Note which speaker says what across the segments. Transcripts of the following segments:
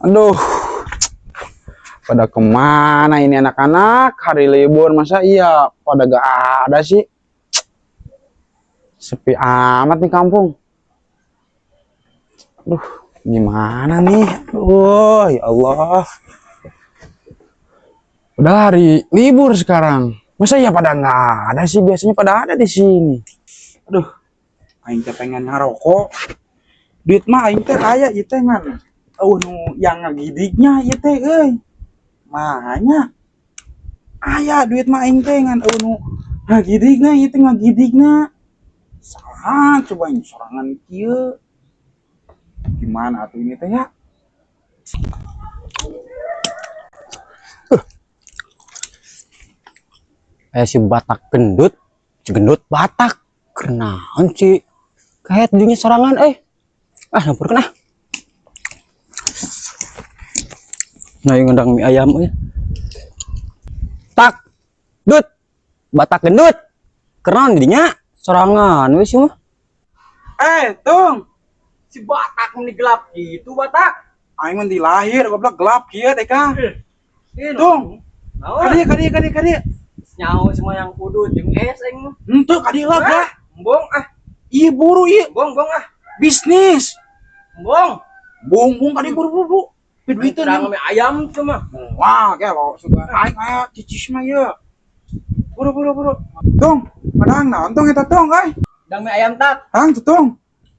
Speaker 1: Aduh, pada kemana ini anak-anak? Hari libur masa iya pada gak ada sih? Sepi amat nih kampung. Aduh, gimana nih? Aduh, ya Allah. Udah hari libur sekarang. Masa iya pada nggak ada sih? Biasanya pada ada di sini. Aduh, aing teh pengen ngarokok. Duit mah aing teh aya ieu teh ngan. Oh, nu yang ngagidiknya ieu teh euy. Mahanya aya duit mah aing teh ngan euweuh nu ngagidikna ieu teh ngagidikna. Salah coba ini sorangan kieu. Gimana atuh ini teh ya?
Speaker 2: Si Batak gendut, si gendut Batak. Kenaon sih? Kayak dinya sorangan eh. Ah, nampur kena. Nah, yang ngundang mie ayam eh. Tak. Dut. Batak gendut. Kenaon dinya sorangan we sih mah.
Speaker 1: Eh, tung.
Speaker 2: Si Batak meni gelap gitu, Batak.
Speaker 1: Aing mah di lahir goblok gelap kieu teh Kang. Tung. Kadieu kadieu kadieu kadieu.
Speaker 2: Nyaho semua yang kudu jeung es aing mah.
Speaker 1: Henteu kadieu lah, Bro.
Speaker 2: Embung ah,
Speaker 1: Ieu buru ieu
Speaker 2: embung embung ah,
Speaker 1: bisnis.
Speaker 2: Embung.
Speaker 1: Bung bung kadieu buru buru. Duiteun
Speaker 2: Kurang mie ayam cuma.
Speaker 1: Wah, gelo suka aing aya cicis mah ieu. Buru buru buru. Tung, padahal naon tong eta tong euy.
Speaker 2: Dang mie ayam tak.
Speaker 1: Hang tuh tong.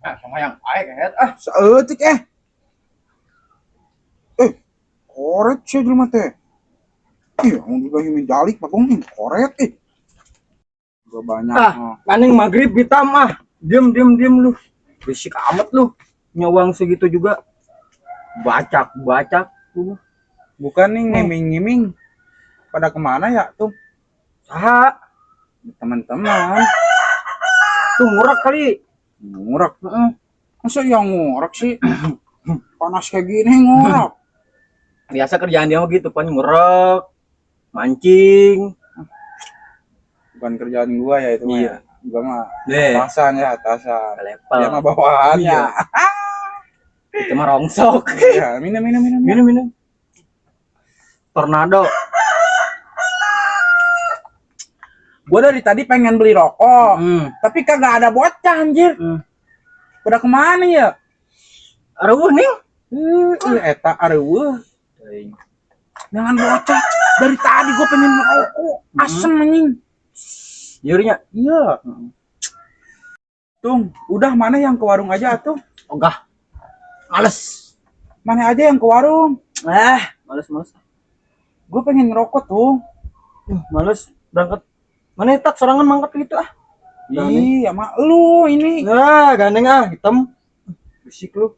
Speaker 2: Ah, sama yang aing kayak ah.
Speaker 1: Saeutik eh. Eh, koret sih jelema teh. Ih, yang juga ini dalik bagong ini koret eh. Gua banyak.
Speaker 2: Ah.
Speaker 1: Oh.
Speaker 2: Paning maghrib hitam ah. Diem diem diem lu. Berisik amat lu. Nyawang segitu juga. Bacak bacak lu.
Speaker 1: Bukan nih ngiming-ngiming. Pada kemana ya tuh?
Speaker 2: Saha?
Speaker 1: Teman-teman.
Speaker 2: Tuh ngurak kali.
Speaker 1: Ngurak.
Speaker 2: Heeh.
Speaker 1: Masa yang ngurak sih? Panas kayak gini ngurak.
Speaker 2: Biasa kerjaan dia mah gitu pan ngurek, mancing.
Speaker 1: Bukan kerjaan gua ya itu mah.
Speaker 2: Iya.
Speaker 1: Ya. Gua mah
Speaker 2: Deh,
Speaker 1: atasan ya, atasan.
Speaker 2: level.
Speaker 1: Dia mah bawahannya.
Speaker 2: Itu mah rongsok.
Speaker 1: Iya, minum minum minum.
Speaker 2: Minum minum. Tornado.
Speaker 1: Gua dari tadi pengen beli rokok, tapi kagak ada bocah anjir. Pada kemana ya?
Speaker 2: Aruh nih.
Speaker 1: Eta areueuh. Jangan bocah. Dari tadi gua pengen ngerokok. Asem anjing.
Speaker 2: Jurinya.
Speaker 1: Iya. Tung, udah mana yang ke warung aja tuh?
Speaker 2: Ogah. Males.
Speaker 1: Mana aja yang ke warung?
Speaker 2: Ah, males males.
Speaker 1: Gue pengen ngerokok tuh.
Speaker 2: Males berangkat. Mana tak sorangan mangkat gitu ah.
Speaker 1: Ih, sama lu ini.
Speaker 2: Nah, gandeng ah, hitam. Berisik lu.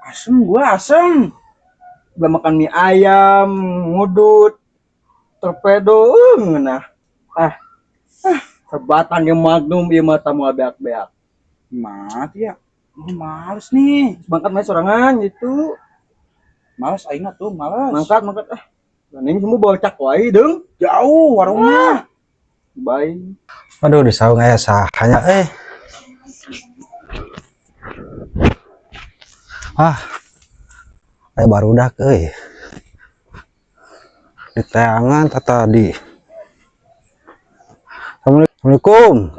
Speaker 1: Asem gua asem.
Speaker 2: Belum makan mie ayam, ngudut, torpedo, nah. Ah. Ah, sebatang yang magnum ieu mata mau beak-beak.
Speaker 1: Mati ya. Gua males nih.
Speaker 2: Mangkat mah sorangan gitu.
Speaker 1: Males aing mah tuh, males.
Speaker 2: Mangkat, mangkat ah. Gandeng semua bocak wae deung.
Speaker 1: Jauh warungnya.
Speaker 2: Bye.
Speaker 3: Aduh, di saung aya sahanya eh. Ah. Aya barudak euy. Di teangan tah tadi. Assalamualaikum.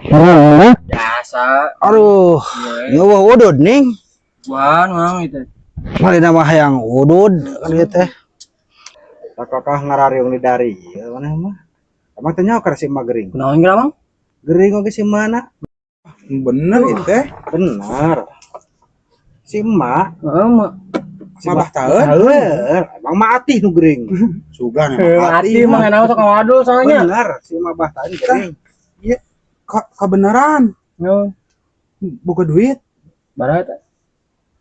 Speaker 3: Salam.
Speaker 2: Biasa.
Speaker 3: Aduh, ngeueuh udud ning.
Speaker 2: Buan mang itu.
Speaker 3: Mari nama hayang udud kan ieu teh. Takakah ngarariung di dari ieu maneh mah. Emang teh nyaho si emak gering.
Speaker 2: Kunaon geura mang?
Speaker 3: Gering oge si mana?
Speaker 1: Bener itu teh.
Speaker 3: Benar. Si emak,
Speaker 2: Heeh, mah.
Speaker 3: si
Speaker 1: Mabah taeun.
Speaker 3: Bener. Emang mati nu gering.
Speaker 1: Sugan
Speaker 2: Mati mah enak sok ngawadul soalnya.
Speaker 3: Bener, si mabah taeun gering.
Speaker 1: Kebenaran.
Speaker 2: Yo,
Speaker 1: Buka duit
Speaker 2: bara eta.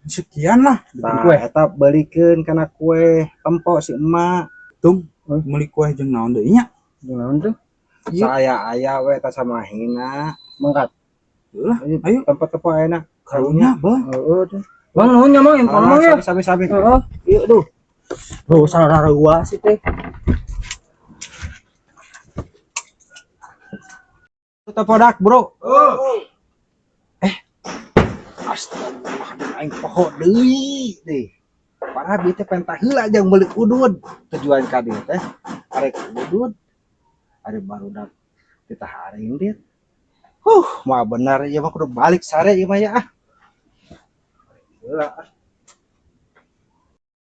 Speaker 1: sekian lah.
Speaker 3: Nah,
Speaker 2: Kue.
Speaker 3: eta beulikeun kana kue tempo si emak.
Speaker 1: Tung, meuli kue jeung naon deui nya?
Speaker 2: Naon tuh?
Speaker 1: Iya.
Speaker 3: Saya aya we eta sama hina.
Speaker 2: Mangkat.
Speaker 1: Lah, ayo.
Speaker 3: Tempat tempo enak.
Speaker 1: Karunya, beuh.
Speaker 2: Heeh tuh. Bang nuhun nya mang info mang ya.
Speaker 3: Sabi sabi.
Speaker 2: Heeh.
Speaker 3: Iya duh.
Speaker 2: Tuh salah gua sih teh.
Speaker 3: Tempo dak, Bro. Astagfirullah, aing poho deui deh. Parah bieu teh penta heula jeung meuli udud. Tujuan ka dieu teh arek udud. Ari barudak ditah aring dit. Huh, mah bener ieu mah kudu balik sare ieu mah ya ah. Heula ah.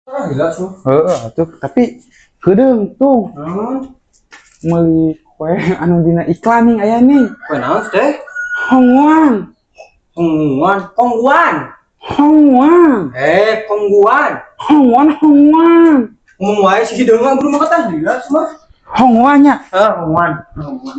Speaker 2: Ah, gila tuh.
Speaker 1: Heeh, tuh tapi keudeung tuh meuli kue anu dina iklan nih aya nih.
Speaker 2: Kue naon teh?
Speaker 1: Khong Guan.
Speaker 2: Hongguan, Kongguan.
Speaker 1: Khong Guan.
Speaker 2: Eh, Kongguan.
Speaker 1: Khong Guan, Khong Guan.
Speaker 2: Ngomong wae sih hideung mah belum kata gila semua.
Speaker 1: Khong Guan nya.
Speaker 2: Ah, Hongguan. Hongguan.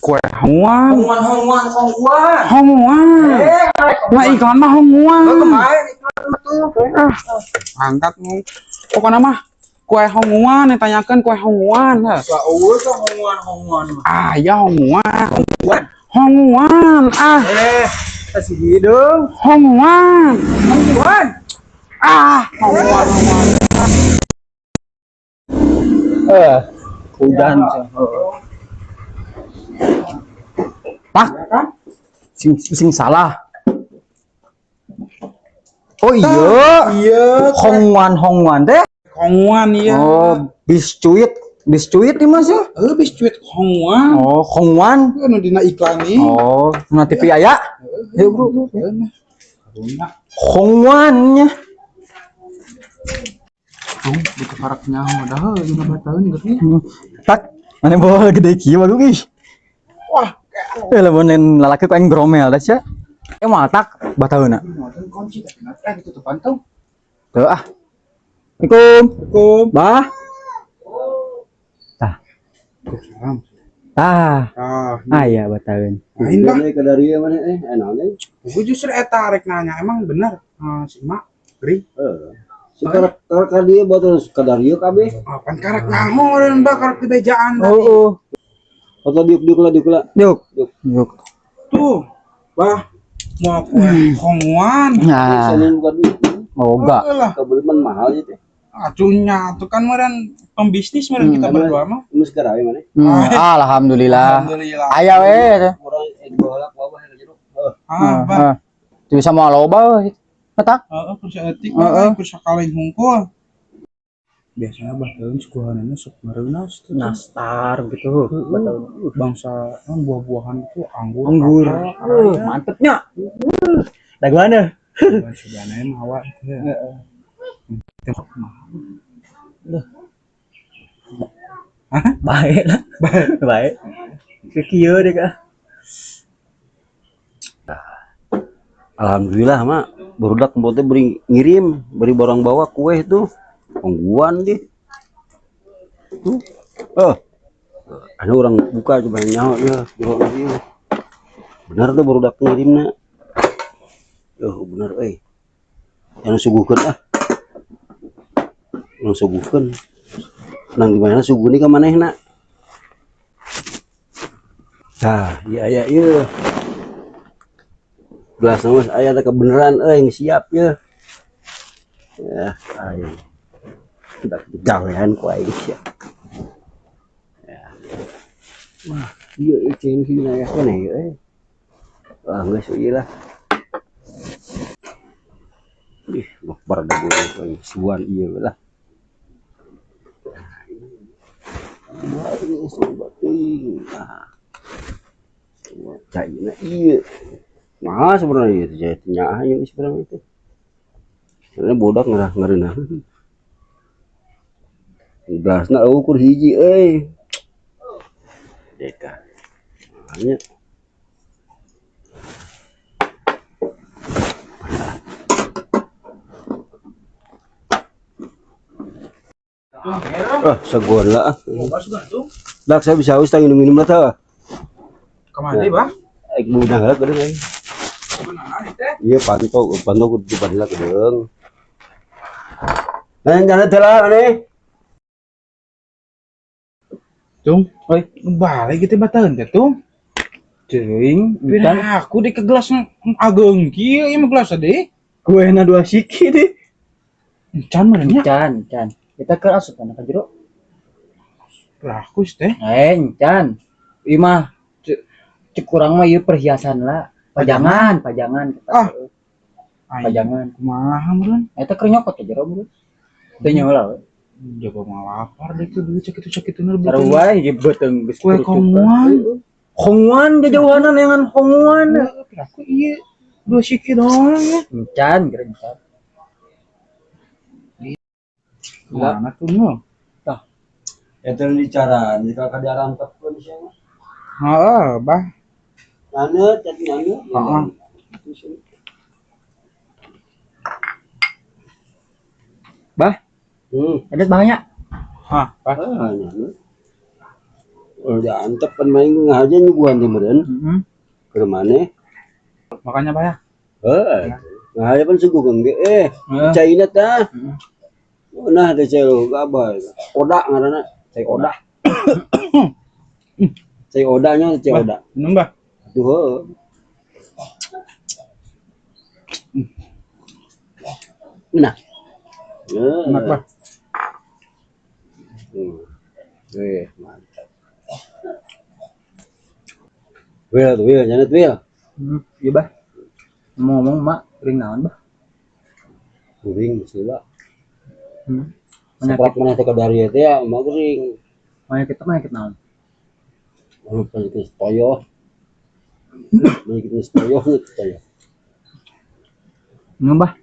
Speaker 1: Kue Khong Guan.
Speaker 2: Hongguan, Hongguan, Kongguan.
Speaker 1: Khong Guan.
Speaker 2: Eh,
Speaker 1: Nah, iklan mah Khong Guan.
Speaker 2: Lo kemarin iklan mah tuh.
Speaker 1: Ah, angkat mau. Pokoknya mah kue Khong Guan, yang tanyakan kue Khong Guan. Heh.
Speaker 2: Lah, eueuh tuh Hongguan, Hongguan mah.
Speaker 1: Ah, ya Khong Guan. Khong Guan. Ah,
Speaker 2: Eh, si hideung.
Speaker 1: Khong Guan.
Speaker 2: Hongguan.
Speaker 1: Ah, Khong Guan, Khong Guan.
Speaker 2: Eh, hujan.
Speaker 4: Pak, sing sing salah. Oh iya,
Speaker 2: Iya.
Speaker 4: Hongwan Hongwan teh.
Speaker 1: Khong Guan iya.
Speaker 4: Oh, biskuit, biskuit nih Mas ya.
Speaker 1: Eh, biskuit Khong Guan.
Speaker 4: Oh, Hongwan.
Speaker 1: Anu dina iklan nih.
Speaker 4: Oh, na TV aya. Yuk, bro.
Speaker 1: Heeh, nah. Karunya.
Speaker 4: Hongwannya.
Speaker 1: Tuh, di karak nyaho dah heuh dina bataeun geuning.
Speaker 4: Tak, mana bawa gede kieu bagus ih.
Speaker 1: Wah,
Speaker 4: Eh, lamun lain lalaki ku aing gromel dah sia. Eh, moal tak bataeuna.
Speaker 1: motor kunci tapi nanti ditutupan tuh.
Speaker 4: Tuh ah. Assalamualaikum.
Speaker 1: Assalamualaikum.
Speaker 4: Bah. Tah.
Speaker 1: Salam.
Speaker 4: Tah.
Speaker 1: Ah,
Speaker 4: Ah iya bataeun.
Speaker 1: lain bah.
Speaker 3: Ke dari mana eh naon eh?
Speaker 1: Gue justru eta rek nanya emang bener si mak gering.
Speaker 3: Si karak karak ka dieu batur ka darieu kabeh.
Speaker 1: Apaan karek nyaho dan bah karek di bejaan tadi.
Speaker 4: Oh, oh.
Speaker 3: Atau diuk diuk lah diuk lah.
Speaker 4: Yuk. Yuk.
Speaker 1: Tuh, bah mau kue Khong Guan.
Speaker 4: Nah,
Speaker 3: Senin buka duit.
Speaker 4: oh enggak.
Speaker 1: Heeh lah,
Speaker 3: Kabeli man mahal ieu teh.
Speaker 1: acunya tuh kan meren pembisnis meren kita berdua mah.
Speaker 3: Geus gawe mana?
Speaker 4: Alhamdulillah.
Speaker 1: Alhamdulillah.
Speaker 4: Aya we.
Speaker 3: Urang baheula ku abah ka jero. Heuh.
Speaker 1: Ah, bah.
Speaker 4: Heeh. Teu bisa moal loba we. Tak.
Speaker 1: Heeh, kursi etik,
Speaker 4: Heeh.
Speaker 1: kursi kaleng hungkul. Biasanya bah teuing suguhanana sok mareunas tuh.
Speaker 4: Nastar gitu.
Speaker 1: Heeh. Bangsa kan buah-buahan itu anggur,
Speaker 4: Anggur.
Speaker 1: apel,
Speaker 4: Mantepnya. Daguan.
Speaker 1: Sebenarnya mawa itu ya. Tembok mah.
Speaker 2: Baik lah. Baik. Kieu deh kak.
Speaker 3: Alhamdulillah mak barudak teh beri ngirim, beri barang bawa kue tuh. Tungguan deh. Tuh. Eh. Anu orang buka coba nyaho ya, jero ieu. Bener tuh barudak ngirimna. Oh, bener euy. Yang suguhkeun ah. Yang suguhkeun. Nang gimana suguh ni ka manehna? Tah, ieu aya ieu. Gelas mah aya teh kebeneran euy geus siap ye. Ya, aing. Udah gawean ku aing sia. Ya. Wah, ieu eceun hina ya keneh ieu euy. Wah, geus ieu lah. Ih, bar da gue suan ieu lah. Wah, ini sobat teuing. Ah. Caina ieu. Mahal sebenarnya itu jadi nyaah ieu sebenarnya itu. Sebenarnya bodak ngerah ngereunah. Gelasna ukur hiji euy. Deka. Hanya ah, sagon lah. Dak saya bisa haus tang minum-minum lah tah.
Speaker 1: Kemana bah?
Speaker 3: Aing budak heula kedeung aing. Iya pantau, pantau kudu depan lah kedeung. Nah, jangan telah aneh.
Speaker 1: Tung, oi, balik gitu bataeun teh tung.
Speaker 2: Teuing,
Speaker 1: Pindah aku di ke gelas ageng kieu ieu mah gelas tadi.
Speaker 2: Kuena dua siki deh.
Speaker 1: Encan meureun nya.
Speaker 2: Can, can. Kita ke asup kana ka jero.
Speaker 1: Rakus teh.
Speaker 2: Eh, can. Ieu mah cek kurang mah ieu perhiasan lah. Pajangan, pajangan kita.
Speaker 1: Ah. Aing
Speaker 2: Pajangan.
Speaker 1: kumaha meureun?
Speaker 2: Eta keur nyokot ya jero meureun. Teu nyaho lah we.
Speaker 1: Jago mah lapar deh tuh duit sakitu sakitu nu.
Speaker 2: Sarua hiji beuteung geus
Speaker 1: Kue
Speaker 2: kerucukan.
Speaker 1: Khong Guan.
Speaker 2: Khong Guan jajauhanan dengan Khong Guan.
Speaker 1: Aku iya dua siki doang ya.
Speaker 2: Encan kira encan.
Speaker 1: Mana tuh nu?
Speaker 3: Eta nu dicaraan, jika ka diarantepkeun sia mah.
Speaker 1: Heeh, bah.
Speaker 3: Nane, tadi nane.
Speaker 1: Heeh.
Speaker 2: Bah, ada banyak.
Speaker 1: Hah, bah.
Speaker 3: Ah, nane. Udah antep pan main ngahaja nyuguhan teh meureun.
Speaker 2: Heeh.
Speaker 3: Keur maneh.
Speaker 1: Makanya bah ya.
Speaker 3: Heeh. Ngahaja pan suguh ge eh.
Speaker 2: Heeh.
Speaker 3: Caina tah. Nah, teh cai gabah. Oda ngaranna, cai oda. Cai odanya cai oda.
Speaker 1: Minum bah.
Speaker 3: Tuh heuh. Nah.
Speaker 1: Enak bah.
Speaker 3: Wih, mantap. Wil, tuh, Wil, jangan Wil.
Speaker 2: Iya bah. Ngomong-ngomong mak, ring naon bah?
Speaker 3: Guring, sila.
Speaker 2: Hmm.
Speaker 3: Seperak mana teh dari teh ya, mah gering.
Speaker 2: Penyakit penyakit naon?
Speaker 3: Anu penyakit toyo. Penyakit toyo, toyo.
Speaker 2: Minum bah.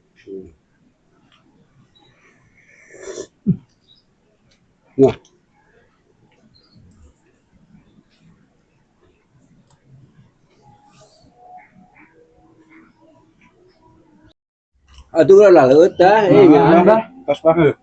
Speaker 3: Nah. Aduh lah laut tah, eh
Speaker 1: Nah,
Speaker 3: nya.
Speaker 1: bah. Tos bah. Eh.